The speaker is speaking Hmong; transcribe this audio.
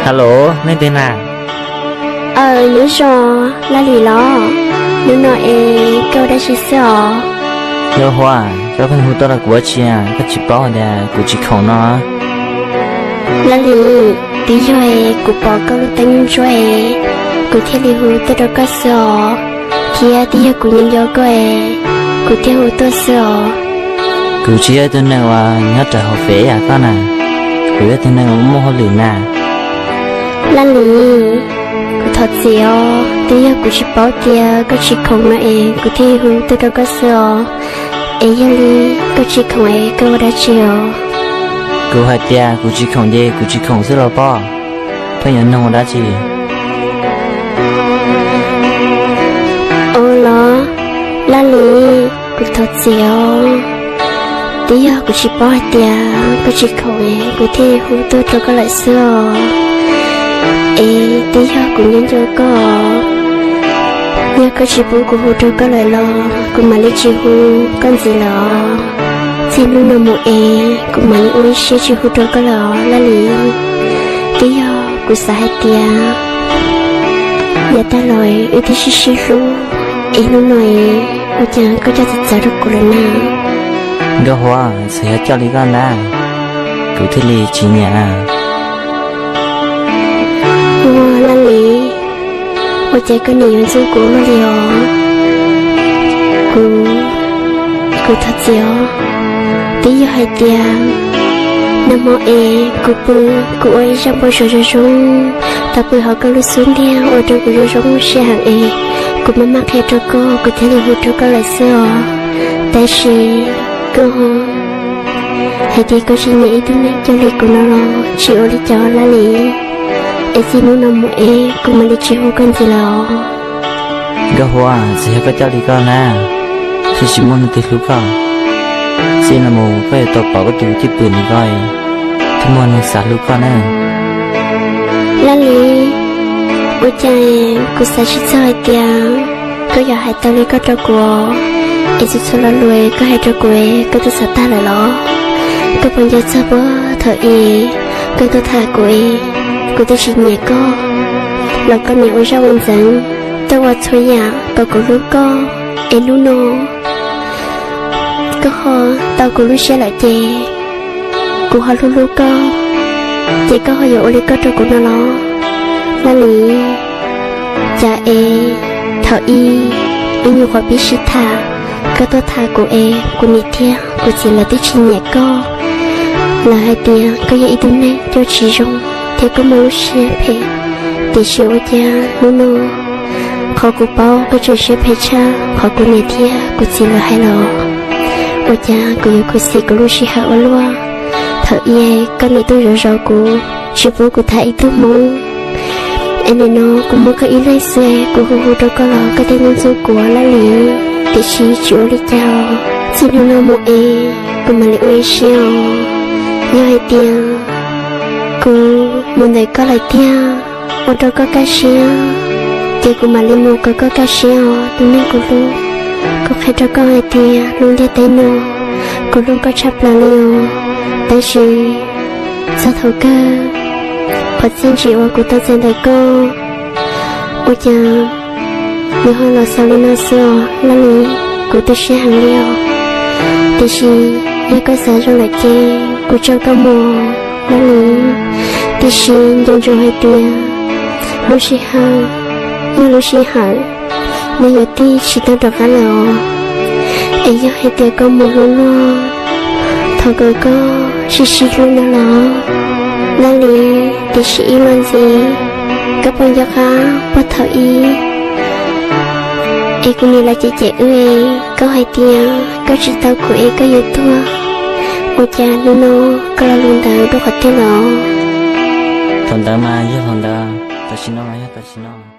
Hello, leej twg na? Aw, nyob zoo, Laj Lis los? Hnub no es koj ua dab tsi xwb os? Nkauj Huab, koj pheej hu tuaj rau kuv ua dab tsi, koj tsis paub tias kuv tsis khoom no? Laj Lis, twb yog es kuv pom koj lub teeb ntsuab es kuv thiaj li hu tuaj rau koj xwb os, thiab twb yog kuv nco nco koj es kuv thiaj hu tuaj xwb os. Kuv tsis yog ib tug neeg uas nyob rau hauv fem yam koj na, kuv yog ib tug neeg uas muaj hauj lwm na. Laj Lis, kuv thov txim os, twb yog kuv tsis paub tias koj tsis khoom no es kuv thiaj hu tuaj rau koj xwb os. Es yog li koj tsis khoom es koj ua dab tsi os? Kuv hais tias kuv tsis khoom ces kuv tsis khoom xwb los pob, pheej yuav nug ua dab tsi? Ua los, Laj Lis, kuv thov txim os, twb yog kuv tsis paub hais tias koj tsis khoom es kuv thiaj hu tuaj rau koj lawm xwb os. Es twb yog kuv nco nco koj, yog koj tsis pub kuv hu rau koj lawm los kuv mam li tsis hu koj ntxiv lawm os. Txij hnub no mus es kuv mam li ua ib siab tsis hu rau koj lawm os Laj Lis. Twb yog kuv xav hais tias yav tag los wb twb sib sib hlub, es hnub no es ua cas koj coj txawv txawv rau kuv lawm na? Nkauj Huab, txawm yog coj li koj na, kuv thiaj li tsis nyiam. Ua Laj Lis, ua cas koj nim yuav ntxub kuv luaj li os? Kuv, kuv thov txim os. Twb yog hais tias nag hmo es kuv pw, kuv ua ib zaj npau suav zoo zoo, tau pw hauv koj lub xub ntiag ua rau kuv zoo zoo siab heev es kuv maj maj qhia rau koj, kuv thiaj li hu rau koj lawm xwb os. Tab sis koj hais tias koj tsis nyiam ib tug neeg coj li kuv no los tsis ua li cas Laj Lis. Es txij hnub no mus es kuv mam li tsis hu koj ntxiv lawm os. Nkauj Huab, txawm yog koj coj li koj na, thiaj tsis muaj neeg twg hlub koj. Txij no mus koj yuav tau pom koj tus cwj pwm ntawm koj, thiaj muaj neeg xav hlub koj na. Laj Lis, ua cas kuv xav tsis txog hais tias koj yuav hais tau li koj rau kuv, es txhua txhua lo lus koj hais rau kuv koj twb xav tag lawm los? Koj puas nco txog puag thaum ub koj tuaj tham kuv, kuv twb tsis nyiam koj los koj nim ua zaj ua ntxeev, tuaj ua txhua yam kom kuv hlub koj, es hnub no koj ho tau kuv lub siab lawm ces kuv ho hlub hlub koj, ces koj ho yuav ua li koj rau kuv no los? Laj Lis, cas es thaum ub wb nyuam qhuav pib sib tham, koj tuaj tham kuv es kuv niam thiab kuv txiv lawv twb tsis nyiam koj. Lawv hais tias koj yog ib tug neeg coj tsis zoo thiab koj muaj lub siab phem, tiam sis ua cas hnub no qhov kuv paub koj tseem siab phem tshaj qhov kuv niam thiab kuv txiv lawv hais los? Ua cas kuv yuav khuv xim kuv lub sij hawm ua luaj? Thaum ub koj nim tuaj zov zov kuv, tsis pub kuv tham ib tug hmoob, es nim no kuv muaj koj ib leeg xwb, kuv hu hu rau koj los koj thiaj ntxub ntxub kuv Laj Lis. Tiam sis tsis ua li cas, txij hnub no mus es kuv mam li ua ib siab os. Yog hais tias kuv mus ntawm koj lawm tiag, ua rau koj kaj siab, ces kuv mam li mus kom koj kaj siab os tus neeg kuv hlub. Kuv qhia rau koj hais tias lub ntiaj teb no kuv hlub koj tshaj plaws li os. Tab sis txog thaum kawg, qhov txiaj ntsim uas kuv tau txais ntawm koj, ua cas nws ho los xaus li no xwb os Laj Lis. Kuv tu siab heev li os. Tiam sis yog koj xav zoo lawm ces kuv tso koj mus Laj Lis. Tiam sis nco ntsoov hais tias lub sij hawm yog lub sij hawm, nws yuav tig tsis tau rov qab lawm os. Es yog hais tias koj mus hlub luag, thov kom koj sib sib hlub no los Laj Lis. Tiam sis ib los ntxiv, koj puas nco qab puag thaum ub es kuv nim los cem cem wb, koj hais tias koj tsis tau kuv es koj yuav tuag, ua cas hnub no koj lo lus ntawd rau qhov twg los? Thaum ntawd mas yog thaum ntawd, tam sim no mas yog tam sim no.